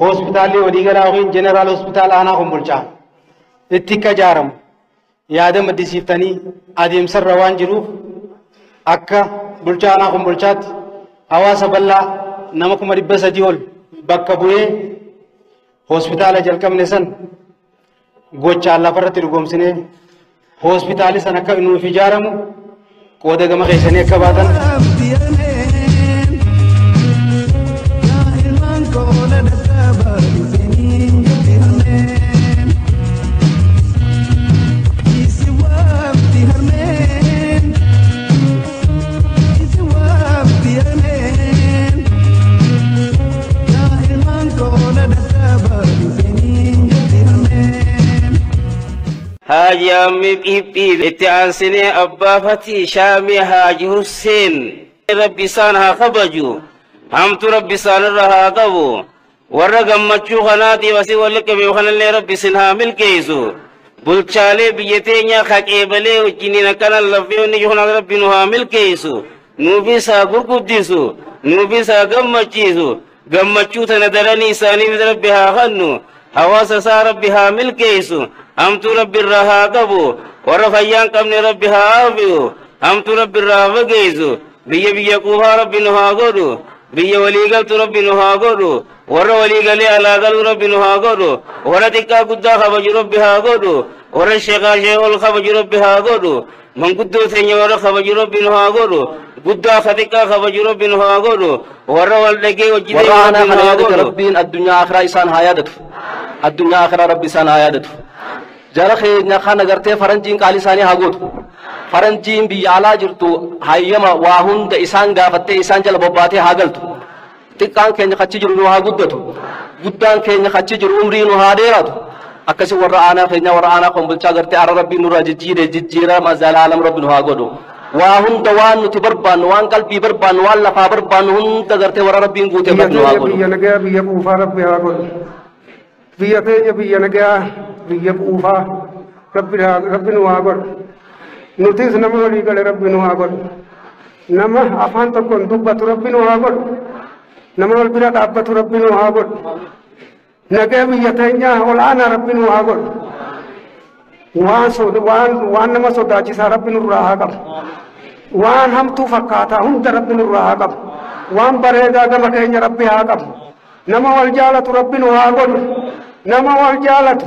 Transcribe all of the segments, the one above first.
hospitaalli waliigalaa yookiin jeneraal hospitaal aanaa Kombolchaa itti akka ijaaramu yaada maddisiiftanii adeemsarra waan jiruuf akka bulchaa aanaa Kombolchaatti hawaasa bal'aa nama 300,000 ol bakka bu'ee hospitaala jalqabne san gochaan lafarratti dhugoomsinee hospitaalli san akka nuuf ijaaramu qooda gama keessanii akka baatan. Haji Ammi Phiphi itti aansinee Abbaa Fatii Shaamii Haaji Hussein Rabbi isaan haa kabaju, hamtu Rabbi isaan irra haa qabu, warra gammachuu kanaatiif asii walitti qabe kanallee Rabbi isin haa milkeessu. Bulchaalee biyya teenyaa kaqeebalee wajjiniin akkana lafeonni jiru Rabbi nu haa milkeessu, nuufis haa gurguddisu, nuufis haa gammachiisu. Gammachuu tana daranii isaaniif Rabbi haa kennu, hawaasa isaa Rabbi haa milkeessu, hamtuu Rabbi irraa haa qabu, warra fayyaa hin qabne Rabbi haa aafiyu, hamtuu Rabbi irraa haa fageessu. Biyya biyya quufaa Rabbi nu haa godhu, biyya waliigaltu Rabbi nu haa godhu, warra waliigalee alaa galuu Rabbi nu haa godhu, warra xiqqaa guddaa kabaju Rabbi haa godhu, warra sheekaa sheekol kabaju Rabbi haa godhu, manguddoo teenya warra kabaju Rabbi nu haa godhu, guddaa ka xiqqaa kabaju Rabbi nu haa godhu, warra wal dhagee hojii warra aanaa kana yaadatu Rabbiin addunyaa akhiraa isaan haa yaadatu, addunyaa akhiraa Rabbi isaan haa yaadatu. Jara keenya kana gartee faranjiin qaalii isaanii haa gootu. Faranjiin biyya alaa jirtu hayyama waa hunda isaan gaafattee isaan jala bobbaatee haa galtu. Xiqqaan keenya kachi jiru nu haa guddatu, guddaan keenya kachi jiru umrii nu haa dheeratu. Akkasii warra aanaa keenya warra aanaa Kombolchaa gartee ara Rabbiin nurraa jijjiire jijjiirama zalaalam Rabbi nu haa godhu. Waa hunda waan nuti barbaannu, waan qalbii barbaannu, waan lafaa barbaannu hunda gartee warra Rabbiin guutee Biyya Rabbi nu haa teenya godhu. biyya nagaa biyya quufaa Rabbi haa godhu. Biyya teenya biyya nagaa biyya quufaa Rabbi nu haa godhu. Nutis nama walii gale Rabbi nu haa godhu. Nama afaan tokkoon dubbatu Rabbi nu haa godhu. Nama wal bira dhaabbatu Rabbi nu haa godhu. Nagaa biyya teenyaa ol aanaa Rabbi nu haa godhu. Waan nama sodaachisaa Rabbi nurraa haa qabu. Waan hamtuu fakkaataa hunda Rabbi nurraa haa qabu. Waan bareedaa gama keenya Rabbi haa qabu. Nama wal jaalatu Rabbi nu haa godhu. Nama wal jaalatu,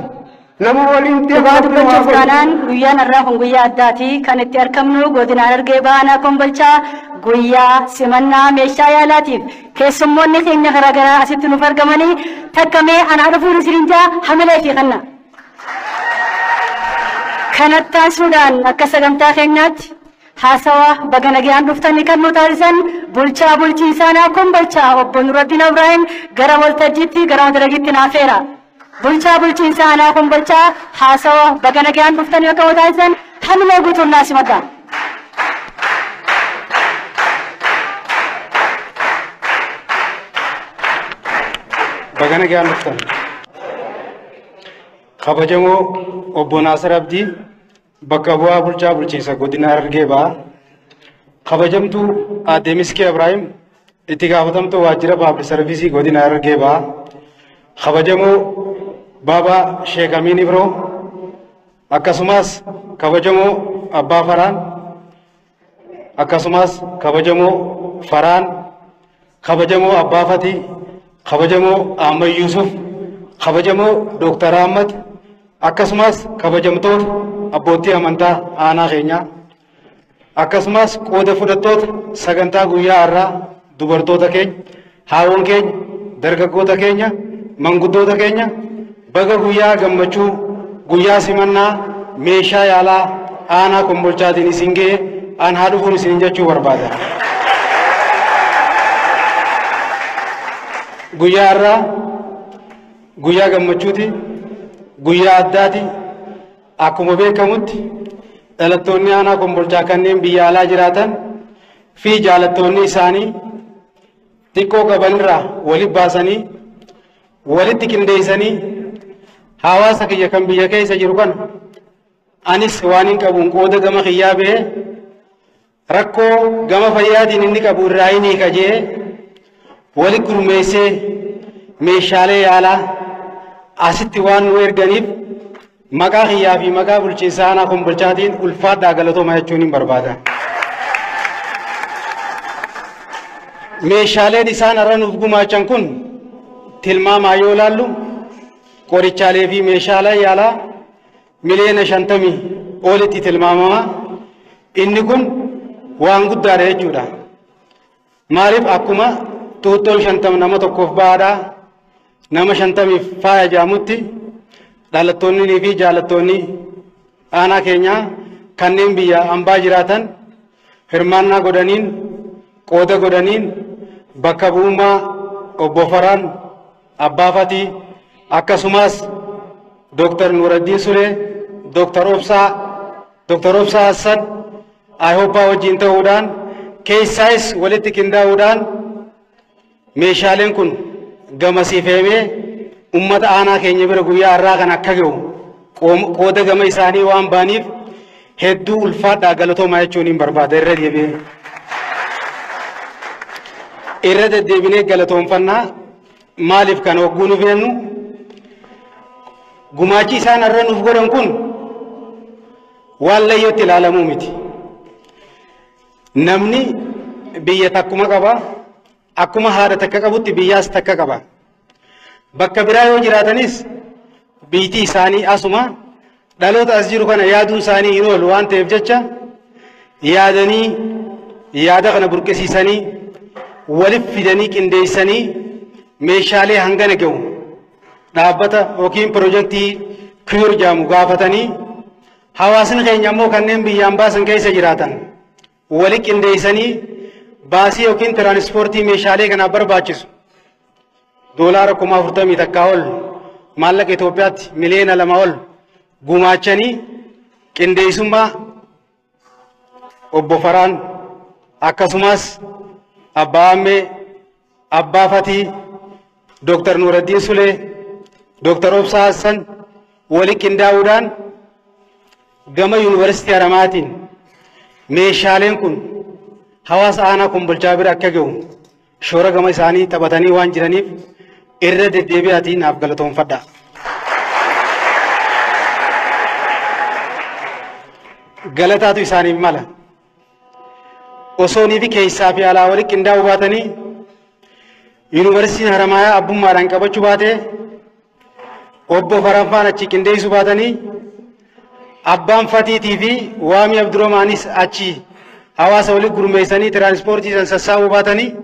nama waliin deemu Dhugaa Rabbi nu haa dubbachuuf godhu. taanaan guyyaan har'aa kun guyyaa addaati. Kan itti argamnu godina Harargee Baanaa Kombolchaa guyyaa simannaa meeshaa yaalaatiif keessummoonni keenya garaagaraa asitti nuuf argamanii takkamee anaa dhufuun isiniin jaa hamilee fi kanna. Kanatti taasisuudhaan akka sagantaa keenyaatti haasawa baga nagaan dhuftanii kan nu taasisan bulchaa bulchiinsa aanaa Kombolchaa obbo Nuraddiin Ibraahim gara waltajjiitti gara madaragiitti naafeera. Bulchaa bulchiinsa aanaa Kombolchaa haasawa baga nagaan dhuftanii akka nu taasisan hamilee guutuun naa simadha. Baga nagaan dhuftan. Kabajamoo obbo Naasir Abdii bakka bu'aa bulchaa bulchiinsa godina Harargee Bahaa. Kabajamtuu aadde Miskii Ibraahim itti gaafatamtuu waajjira paablik sarviisii godina Harargee Bahaa. Kabajamoo Baabaa Sheek Amiin Ibroo akkasumas kabajamoo Abbaa Faraan akkasumas kabajamoo Faraan, kabajamoo Abbaa Fatii, kabajamoo Ahmad Yusuf, kabajamoo Dooktar Ahmad akkasumas kabajamtoota abbootii amantaa aanaa keenyaa akkasumas qooda fudhattoota sagantaa guyyaa har'aa dubartoota keenya, haawwan keenya, dargaggoota keenya, manguddoota keenya baga guyyaa gammachuu guyyaa simannaa meeshaa yaalaa aanaa Kombolchaatiin isin ga'e an haa dhufuun isin jechuu barbaada. Guyyaa har'aa guyyaa gammachuuti, guyyaa addaati. Akkuma beekamutti dhalattoonni aanaa Kombolchaa kanneen biyya alaa jiraatan fi jaalattoonni isaanii xiqqoo qabanirraa walitti baasanii walitti qindeessanii hawaasa kiyya kan biyya keessa jiru kana anis waan hin qabuun qooda gama kiyyaa ba'ee rakkoo gama fayyaatiin inni qabu irraa hin hiika jee walitti gurmeessee meeshaalee yaalaa asitti waan nu erganiif maqaa kiyyaa fi maqaa bulchiinsa aanaa Kombolchaatiin ulfaadhaa galatooma jechuun hin barbaada. Meeshaaleen isaan har'a nuuf gumaachan kun tilmaamaa yoo ilaallu qorichaalee fi meeshaalee yaalaa 50 miliyoona olitti tilmaamama. Inni kun waan guddaadha jechuudha. Maaliif akkuma xuuxxoon 50 nama tokkoof ba'aadhaa nama 50f faaya jedhamutti dhalattoonnii fi jaalattoonni aanaa keenyaa kanneen biyya ambaa jiraatan hirmaannaa godhaniin qooda godhaniin bakka bu'ummaa obbo Faraan Abbaa Fatii akkasumas Dooktar Nuuraddiin Sulee, Dooktar Obsaa Hassan Ayhoppaa wajjin ta'uudhaan keessaayis walitti qindaa'uudhaan meeshaaleen kun gamasiifamee ummata aanaa keenya bira guyyaa har'aa kan akka ga'u qooda gama isaanii waan ba'aniif hedduu ulfaadhaa galatoomaa jechuun hin barbaada irra deebi'ee. Irra deddeebinee galatoonfannaa maaliif kan hogguu nuuf jennu gumaachi isaan har'a nuuf godhan kun waan layyootti ilaalamuu miti. Namni biyya takkuma qaba, akkuma haadha takka qabutti biyyaas takka qaba. Bakka biraa yoo jiraatanis biitii isaanii asuma dhaloota as jiru kana yaaduun isaanii hin oolu waan ta'eef jecha yaadanii yaada kana burqisiisanii walif fidanii qindeessanii meeshaalee hangana ga'u dhaabbata yookiin pirojektii CURE jedhamu gaafatanii hawaasni keenya ammoo kanneen biyyaan baasan keessa jiraatan wali qindeessanii baasii yookiin tiraanispoortii meeshaalee kanaaf barbaachisu $41,000 ol, maallaqa Itoophiyaatti 2 miliyoona ol gumaachanii qindeessummaa obbo Faraan akkasumas Abbaa Ammee, Abbaa Fatii, Dooktar Nuuraddiin Sulee, Dooktar Obsaa Hassan wali qindaa'uudhaan gama Yuunivarsiitii Haramaatiin meeshaaleen kun hawaasa aanaa Kombolchaa bira akka ga'u shoora gama isaanii taphatanii waan jiraniif irra deddeebi'aatiin naaf galatoonfadha. Galataatu isaaniif mala. Osoo fi keessaa fi alaa wali qindaa'uu baatanii, Yuunivarsiitiin Haramaayaa abbummaadhaan qabachuu baatee, obbo Faranfaan achi qindeessuu baatanii, abbaan Fatiitii fi Waamii Abdurrahmaanis achi hawaasa walitti gurmeessanii tiraanispoortii san sassaabuu baatanii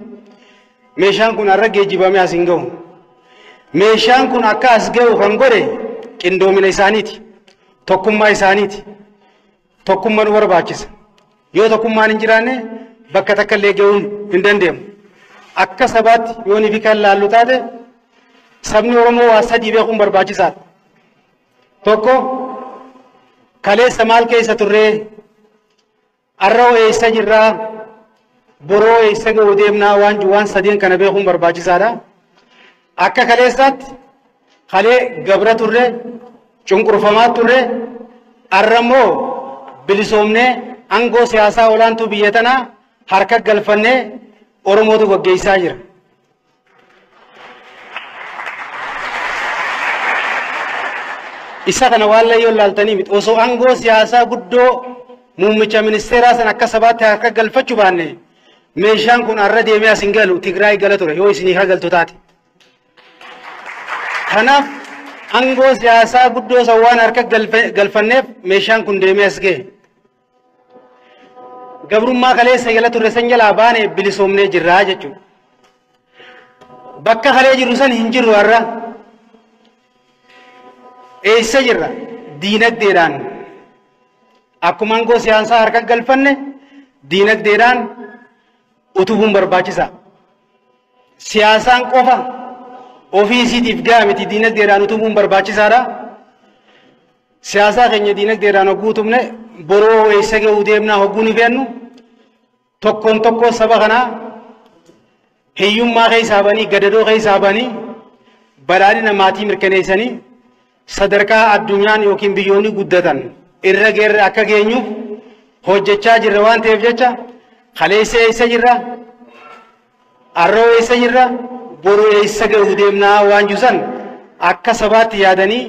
meeshaan kun har'a geejjibamee as hin ga'u. Meeshaan kun akka as ga'u kan godhe qindoomina isaaniiti. Tokkummaa isaaniiti. Tokkummaa nu barbaachisa. Yoo tokkummaan hin jiraanne bakka takka illee ga'uun hin danda'amu. Akka sabaatti yoo ni fi kan laallu taate sabni Oromoo waa sadii beekuun barbaachisaadha. Tokko, kaleessa maal keessa turree, har'a eessa jirraa, boroo eessa ga'uu deemnaa waan sadeen kana beekuun barbaachisaadha. Akka kaleessaatti kalee gabra turre, cunqurfamaa turre, har'a immoo bilisoomnee aangoo siyaasaa olaantuu biyya tanaa harka galfannee Oromootu gaggeessaa jira. Isa kana waan layyoo laaltanii miti. Osoo aangoo siyaasaa guddoo muummicha ministeeraa san akka sabaatti harka galfachuu baanne meeshaan kun har'a deemee as hin galu, Tigraay gala ture yoo isinii galtu taate. Kanaaf aangoo siyaasaa guddoo san waan harka galfanneef meeshaan kun deemee as gahe. Gabrummaa kaleessa jala turre san jalaa baane bilisoomnee jirraa jechuudha. Bakka kalee jirru san hin jirru har'a. Eessa jirra? Diinagdeedhaan. Akkuma aangoo siyaasaa harka galfanne diinagdeedhaan utubuun barbaachisa. Siyaasaan qofa ofii isiitiif gahaa miti, diinagdeedhaan utubuun barbaachisaadha. Siyaasaa keenya diinagdeedhaan hogguu utubne boroo eessa ga'uu deemnaa hogguu ni feennu tokkoon tokkoo saba kanaa hiyyummaa keessaa banii, gadadoo keessaa banii, badhaadhina maatii mirkaneessanii sadarkaa addunyaan yookiin biyyoonni guddatan irra geerre akka geenyuuf hojjechaa jirra waan ta'eef jecha kaleessa eessa jirra, har'oo eessa jirra, Boru eessa gahuu deemnaa waan jiru san akka sabaatti yaadanii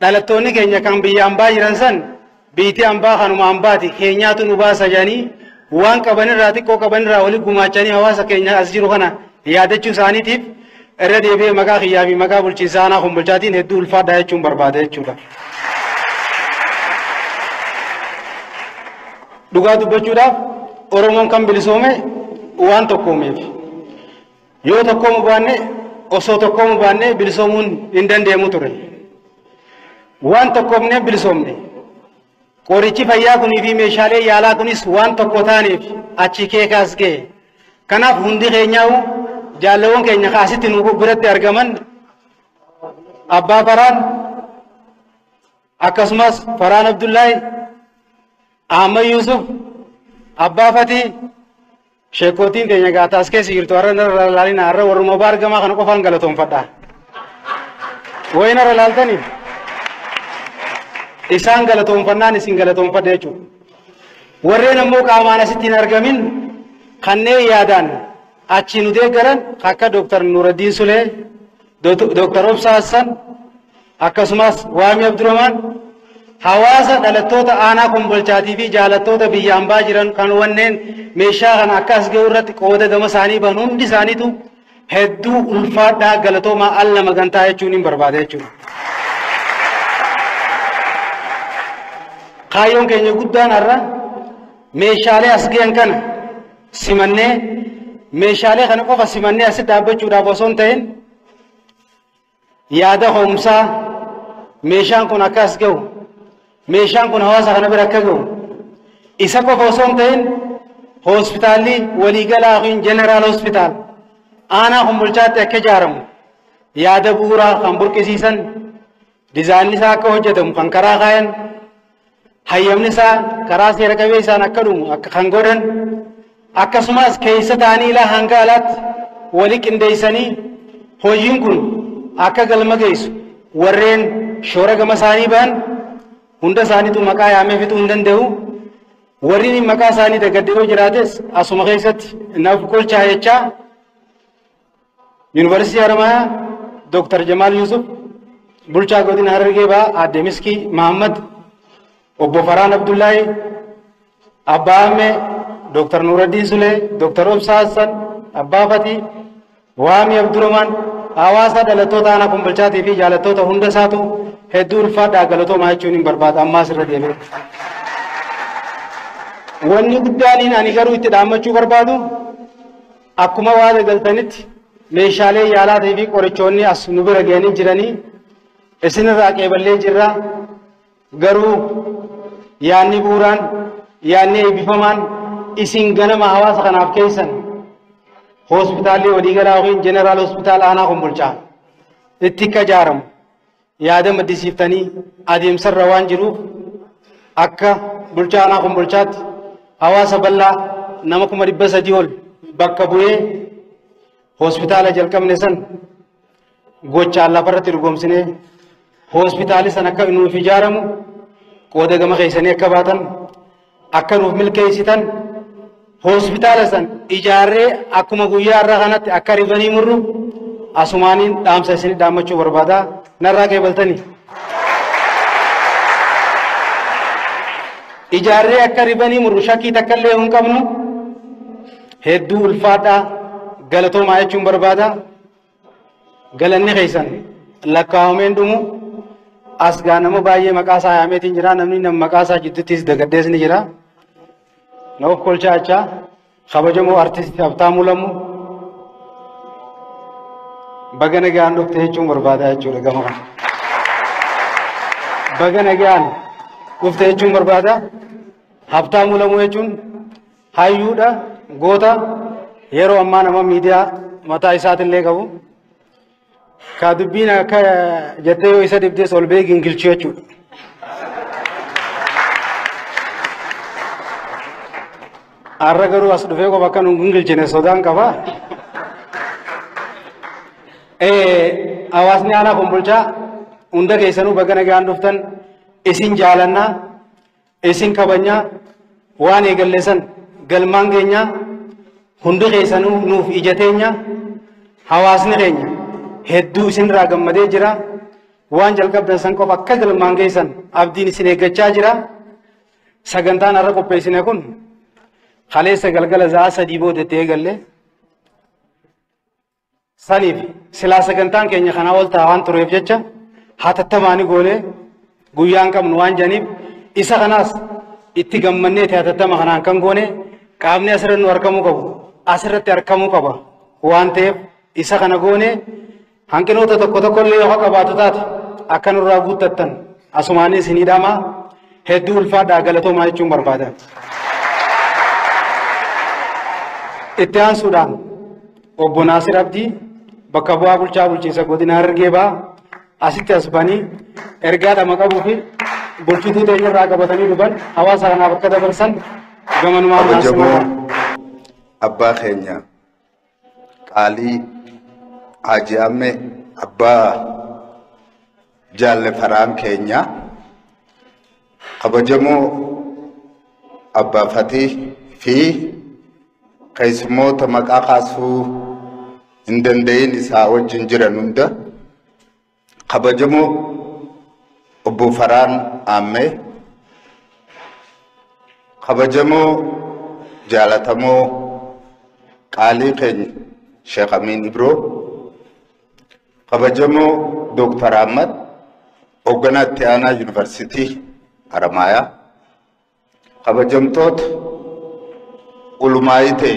dhalattoonni keenya kan biyya hambaa jiran san biitii hambaa kanuma hambaati keenyaatu nu baasa jedhanii waan qabanirraa xiqqoo qabanirraa wali gumaachanii hawaasa keenya as jiru kana yaadachuu isaaniitiif irra deebi'ee maqaa kiyyaa fi maqaa bulchiinsa aanaa Kombolchaatiin hedduu ulfaadhaa jechuun barbaada jechuudha. Dhugaa dubbachuudhaaf Oromoon kan bilisoome waan tokkoomeef yoo tokkoomuu baanne osoo tokkoomuu baanne bilisoomuun hin dandeemu ture. Waan tokkoomnee bilisoomne. Qorichi fayyaa kunii fi meeshaalee yaalaa kunis waan tokko taaneef achi keekaas ga'e. Kanaaf hundi keenyaa'u jaalawwan keenya kaasitti nu biratti argaman Abbaa Faraan akkasumas Faraan Abdullaahi, Ahmad Yusuf, Abbaa Fatii, sheekootiin keenya gaataas keessa jirtu har'a narra laalina har'a warruma baargamaa kana qofaan galatoonfadha. Wayi narra laaltanii isaan galatoonfannaan isin galatoonfadha jechuudha. Warreen ammoo qaamaan asitti hin argamin kanneen yaadaan achi nu deeggaran akka Dooktar Nuuraddiin Sulee, Dooktar Obsaa Hassan akkasumas Waamii Abdurrahmaan hawaasa dhalattoota aanaa Kombolchaatii fi jaalattoota biyya hambaa jiran kan wanneen meeshaa kana akka as ga'u irratti qooda gama isaanii bahan hundi isaaniitu hedduu ulfaadhaa galatoomaa al lama gantaa jechuun hin barbaada jechuudha. Kaayyoon keenya guddaan har'a meeshaalee as ga'an kana simannee meeshaalee kana qofa simannee asitti dhaabbachuudhaaf osoo hin ta'in yaada hoomsaa meeshaan kun akka as ga'u meeshaan kun hawaasa kana bira akka ga'u isa qofa osoo hin ta'in hospitaalli waliigalaa yookiin jeneraal hospitaal aanaa Kombolchaatti akka ijaaramu yaada bu'uuraa kan burqisiisan dizaayinni isaa akka hojjetamu kan karaa kaayan hayyamni isaa karaa seera qabeessaan akka dhumu akka kan godhan akkasumas keessa ta'anii ilaa hanga alaatti walii qindeessanii hojiin kun akka galma geessu warreen shoora gama isaanii ba'an hunda isaaniitu maqaa yaamee fixuu hin danda'u. Warri maqaa isaanii dagadde yoo jiraates asuma keessatti naaf kolchaa jechaa Yuunivarsiitii Haramayaa Dooktar Jamaal Yusuf, bulchaa godina Harargee Bahaa Aadde Miskii Mahammad, Obbo Faraan Abdullaahi, Abbaa Ammee, Dooktar Nuuraddiin Sulee, Dooktar Obsaa Hassan, Abbaa Fatii, Waamii Abdurrahmaan, hawaasa dhalattoota aanaa Kombolchaatii fi jaalattoota hunda isaatu hedduu ulfaadhaa galatoomaa jechuun hin barbaada ammaas irra deebi'e. Wanni guddaaniin ani garuu itti dhaammachuu barbaadu akkuma waada galtanitti meeshaalee yaalaatii fi qorichoonni as nu bira ga'anii jiranii isinirraa qeeballee jirra garuu yaanni bu'uuraan yaanni eebbifamaan isin ganama hawaasa kanaaf keessan hospitaalli waliigalaa yookiin jeneraal hospitaal aanaa Kombolchaa itti akka ijaaramu yaada maddisiiftanii adeemsarra waan jiruuf akka bulchaa aanaa Kombolchaatti hawaasa bal'aa nama 300,000 ol bakka bu'ee hospitaala jalqabne san gochaan lafarratti dhugoomsinee hospitaalli san akka nuuf ijaaramu qooda gama keessanii akka baatan akka nuuf milkeessitan hospitaala san ijaarree akkuma guyyaa har'aa kanatti akka ribanii murru asumaaniin dhaamsa isinii dhaammachuu barbaada narraa qeebaltanii. Ijaarree akka ribanii murru shakkii takka illee hin qabnu hedduu ulfaadhaa galatoomaa jechuun barbaada. Galanni keessan lakkaa'ameen dhumu as gaa nama baay'ee maqaa isaa yaameetiin jira namni nama maqaa isaa jidduuttis dagaddees ni jira. Nama kolchaa jechaa kabajamoo artisti Habtaamuu Lamuu baga nagaan dhufte jechuun barbaada jechuudha gama kana. Baga nagaan dhufte jechuun barbaada. Habtaamuu Lamuu jechuun hayyuudha goota yeroo ammaa nama miidiyaa mataa isaatillee qabu. Ka dubbiin akka jettee yoo isa dibdees ol ba'ee gingilchuu jechuudha. Har'a garuu as dhufee qofa akka nu gingilchine sodaan qaba. Hawaasni aanaa Kombolchaa hunda keessanuu baga nagaan dhuftan isin jaalannaa isin kabajnaa waan eegalle san galmaan keenyaa hundi keessanuu nuuf ija teenya Hawaasni keenya hedduu isinirraa gammadee jira. Waan jalqabdan san qofa akka galmaan geessan abdiin isin eeggachaa jira. Sagantaan har'a qopheessine kun kaleessa galgala sa'a 3 booda eegalle. Saniif silaa sagantaan keenya kanaa ol ta'a waan tureef jecha hatattamaanii goonee guyyaan qabnu waan jedhaniif isa kanaas itti gammannee hatattama kanaan kan goone qaamni asirratti nu argamuu qabu asirratti argamuu qaba waan ta'eef isa kana goone hanqinoota tokko tokko illee yoo qabaatu taate akka nurraa guuttattan asumaanis isinii dhama hedduu ulfaadhaa galatoomaa jechuun barbaada. Itti aansuudhaan obbo Naasir Abdii bakka bu'aa bulchaa bulchiinsa godina Harargee Bahaa asitti as banii ergaa dhama qabuu fi bulchituu teenyarraa qabatanii dhufan hawaasa kanaaf akka dabarsan gamanumaan Kabajamoo abbaa keenya qaalii Haaji Amme abbaa jaalle Faraan keenya kabajamoo abbaa Fatii fi keessummoota maqaa kaasuu hin danda'in isaa wajjin jiran hunda kabajamoo obbo Faraan Amme kabajamoo jaalatamoo qaalii keenya Sheekh Amiin Ibroo kabajamoo Dooktar Ahmad hoogganaa itti aanaa Yuunivarsiitii Haramaayaa kabajamtoota ulumaayii ta'e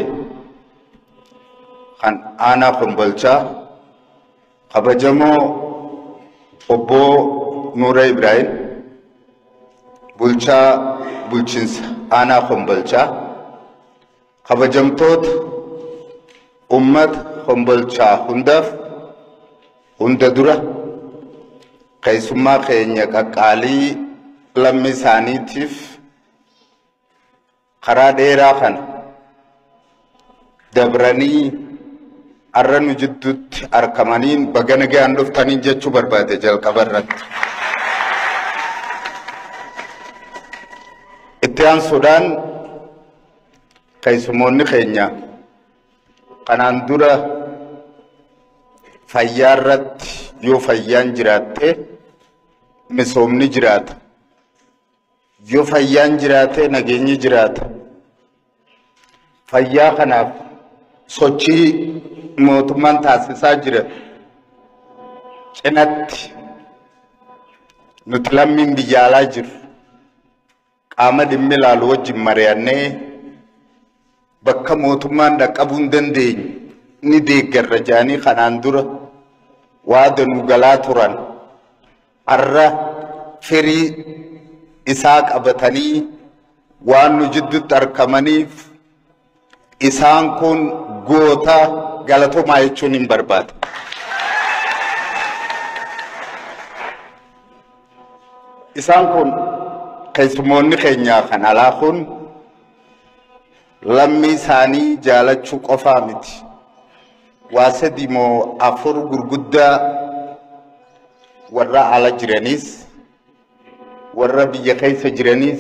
kan aanaa Kombolchaa kabajamoo obbo Nuura Ibrahim bulchaa bulchiinsa aanaa Kombolchaa kabajamtoota ummata Kombolchaa hundaaf hunda dura keessummaa keenya qaqqaalii lammii isaaniitiif karaa dheeraa kana dabranii har'a nu jidduutti argamaniin baga nagaan dhuftaniin jechuu barbaade jalqaba irratti. Itti aansuudhaan keessummoonni keenya kanaan dura fayyaa irratti yoo fayyaan jiraatte misoomni jiraata. Yoo fayyaan jiraate nageenyi jiraata. Fayyaa kanaaf sochii mootummaan taasisaa jira cinatti nuti lammiin biyya alaa jiru qaama dhimmi ilaalu wajjin mari'annee bakka mootummaan dhaqqabuu hin dandeenye ni deeggarra jedhanii kanaan dura waa danuu galaa turan har'a firii isaa qabatanii waan nu jidduutti argamaniif isaan kun goota galatoomaa jechuun hin barbaada. Isaan kun keessummoonni keenya kan alaa kun lammii isaanii jaalachuu qofaa miti. Waa sadii moo afur gurguddaa warra ala jiraniis warra biyya keessa jiraniis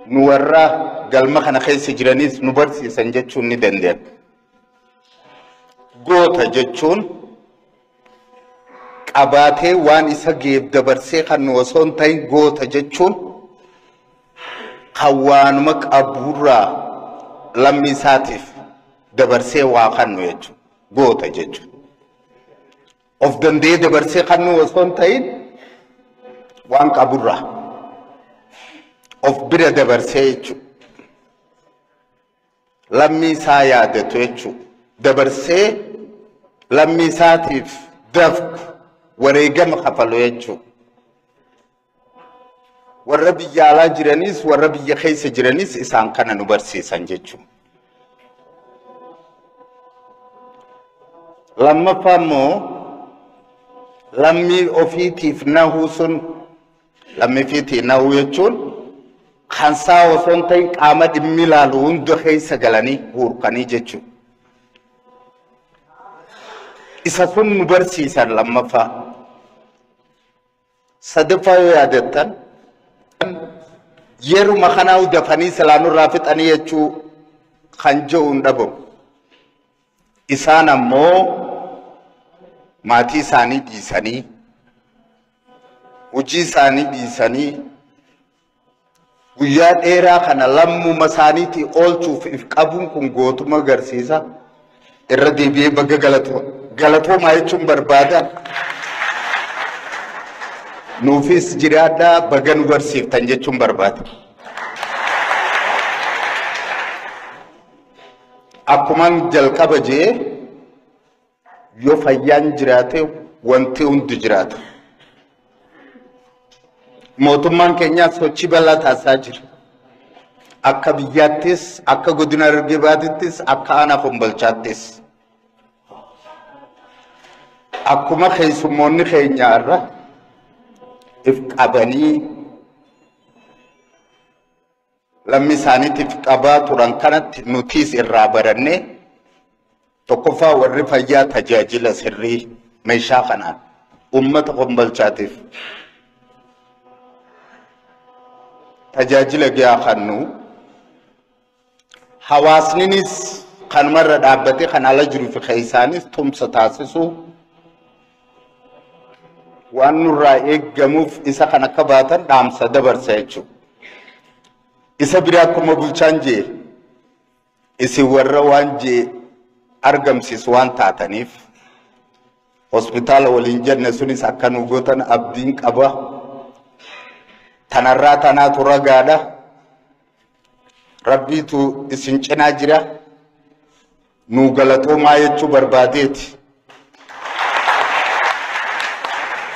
nu warra galma kana keessa jiraniis nu barsiisan jechuun ni dandeenya. Goota jechuun qabaatee waan isa geef dabarsee kan nu osoo hin ta'in goota jechuun kan waanuma qaburraa lammii isaatiif dabarsee waa kennu jechuudha. Goota jechuudha. Of danda'ee dabarsee kan nu osoo hin ta'in waan qaburraa of bira dabarsee jechuudha. Lammii isaa yaadatu jechuudha. Dabarsee lammii isaatiif dafqu wareegama kafalu jechuudha. Warra biyya alaa jiranis warra biyya keessa jiranis isaan kana nu barsiisan jechuudha. Lammaffaa immoo lammii ofiitiif nahuu sun lammii ofiitiif nahuu jechuun kan isaa osoo hin ta'in qaama dhimmi ilaalu hunda keessa galanii huurkanii jechuudha. Isa sun nu barsiisan lammaffaa. Sadaffaa yoo yaadattan yeruma kanaa dafanii silaanurraa fixanii jechuu kan jedhu hin dhabamu. Isaan ammoo Maatii isaanii dhiisanii, hojii isaanii dhiisanii, guyyaa dheeraa kana lammuma isaaniitii oolchuuf if qabuun kun gootuma agarsiisa. Irra deebi'ee baga galatoomaa jechuun barbaada. Nuufis jiraadhaa, baga nu barsiiftan jechuun barbaada. Akkuman jalqaba jee, yoo fayyaan jiraate wanti hundi jiraata. Mootummaan keenyaas sochii bal'aa taasisaa jira. Akka biyyaattis, akka godina Harargee Bahaatittis, akka aanaa Kombolchaattis. Akkuma keessummoonni keenya irra if qabanii lammi isaaniitiif qabaa turan kanatti nutis irraa barannee, tokkoffaa warri fayyaa tajaajila sirrii meeshaa kanaan uummata Kombolchaatiif tajaajila gahaa kennu, hawaasninis kanumarra dhaabbatee kan ala jiruu fi keessaanis tumsa taasisu waan nurraa eeggamuuf isa kan akka baatan dhaamsa dabarsa jechuudha. Isa biraa, akkuma bulchaan jee, isin warra waan jee argamsiisu waan taataniif, hospitaala waliin jenne sunis akka nu gootan abdiin qaba. Tanarraa tanaatu ragaadha. Rabbiitu isin cinaa jira. Nuu galatoomaa jechuu barbaadeeti.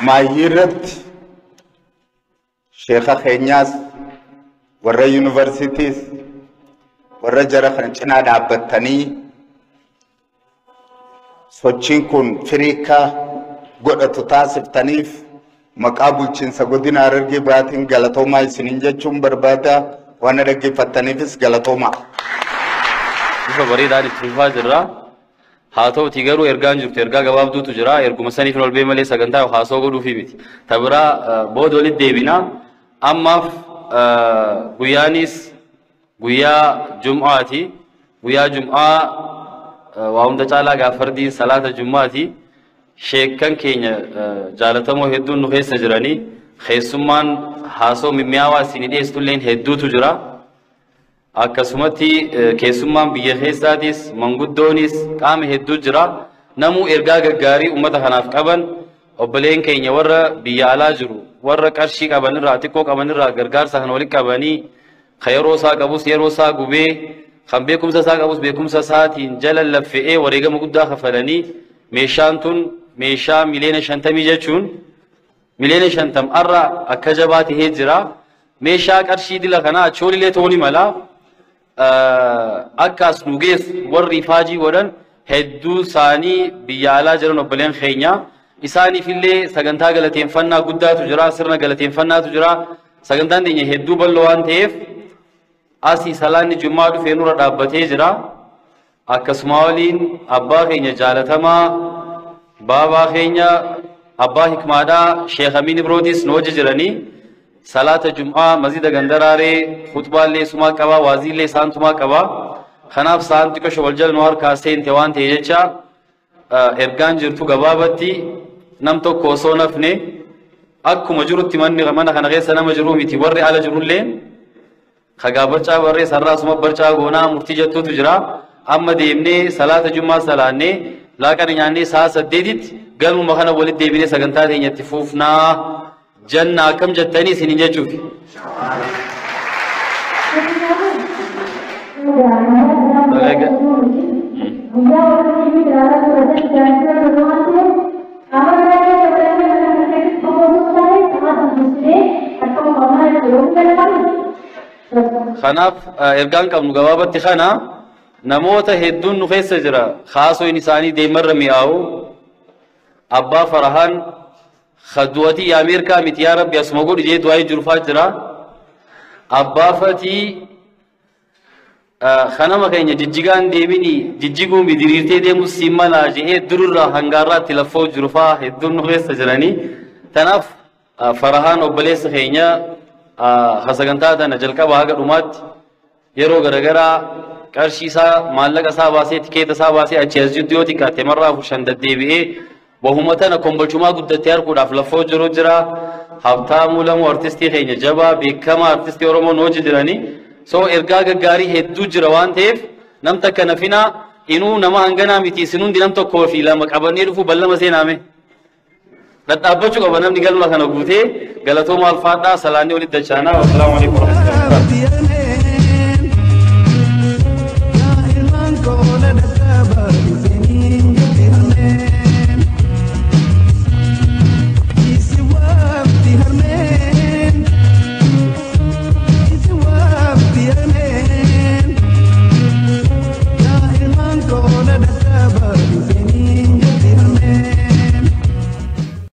Maayyii irratti sheeka keenyaas, warra yuunivarsiitiis, warra jara kana cinaa dhaabbattanii sochiin kun firii akka godhatu taasiftaniif, maqaa bulchiinsa godina Harargee Bahaatiin galatoomaa isiniin jechuun barbaada. Waan dhaggeeffattaniifis galatoomaa. Bifa bareedaan itti fufaa jirra. Haa ta'uti garuu ergaan jirtu ergaa gabaabduutu jira. Erguma saniif ol bee malee sagantaa haasoo godhuufi miti. Ta biraa booda walitti deebina. Ammaaf guyyaanis guyyaa Jum'aati. Guyyaa Jum'aa waa hunda caalaa gaafardiin salaata Jum'aati. Sheekkan keenya jaalatamoo hedduun nu keessa jiranii, keessummaan haasoo mimmi'aawaa isinii dhiyeessitulleen hedduutu jira. Akkasumatti keessummaan biyya keessaatis, manguddoonis, qaama hedduu jira. Namuu ergaa gaggaarii uummata kanaaf qaban, obboleen keenya warra biyya alaa jiru, warra qarshii qaban irraa, xiqqoo qaban irraa gargaarsa kan walitti qabanii, kan yeroo isaa qabus yeroo isaa gubee, kan beekumsa isaa qabus beekumsa isaatiin jala laffe'ee wareegama guddaa kafalanii, meeshaan tun meeshaa 50 miliyoona jechuun 50 miliyoona arra akka jabaa tahee jira. Meeshaa qarshii dila kanaa achoolillee ta'uu ni mala. Akka as nu geessu warri ifaajii godhan hedduu isaanii biyya alaa jiran obboleen keenya. Isaaniifillee sagantaa galateeffannaa guddaatu jira, sirna galateeffannaatu jira. Sagantaan teenya hedduu bal'oo waan ta'eef asii salaanni Jummaa dhufee nurra dhaabbatee jira. Akkasuma waliin abbaa keenya jaalatamaa, baabaa keenya abbaa hikmaadhaa, Sheekh Amin Ibrootis nu wajji jiranii. Salaata Jum'aa masjida Gandaraaree khutbaallee sumaa qabaa, waaziillee isaantumaa qabaa. Kanaaf sa'aan xiqqoo wal jala nu harkaa seente waan ta'e jecha, ergaan jirtu gabaabatti nam tokko osoo nafne akkuma jirutti manni mana kana keessa nama jiru miti, warri ala jirullee kagaa barcaa barree sarraa suma barcaa goonaa murtii jettuutu jira. Amma deemnee salaata Jummaa salaannee, laaqana nyaannee, sa'a 8tti galmuma kana walitti deebinee sagantaa teenyatti fuufnaa janna. Akkam jettanii isinin jechuufi. Kanaaf ergaan qabnu gabaabatti kana. Namoota hedduun nu keessa jira. Haasoin isaanii deemarra mi'aawu. Abbaa Farahaan kadu'atii Ameerikaa miti, yaa Rabbi asuma godhi jee du'aa jirufaa jira. Abbaa Fatii kanama keenya jijjigaan deemini, jijjiguun diriirtee deemus siin malaa je'ee dururraa hangaarraatti laffoo jirufaa hedduun nu keessa jiranii. Tanaaf Farahaan obboleessa keenya sagantaa tana jalqaba haga dhumaatti yeroo garagaraa qarshii isaa, maallaqa isaa baasee, tikeeta isaa baasee, achi as jiddu yoo xiqqaate marraa afur shan deddeebi'ee Wahuma tana Kombolchumaa guddattee arguudhaaf lafoo jiru jira. Habtaamuu Lamuu artistii keenya jabaa beekamaa artistii Oromoo nu hojii jiranii. So ergaa gaggaarii hedduu jira waan ta'eef nam takka nafinaa inuu nama hanganaa miti, isin hundi nam tokkoo fi lama qabannee dhufu ballama seenaame. Dhadhaabbachuu qaba namni galma kana guutee. Galatooma, alfaadhaa, salaanni walitti dachaanaa. Wassalaamu alaikum warahmatullahi wabarakatuh.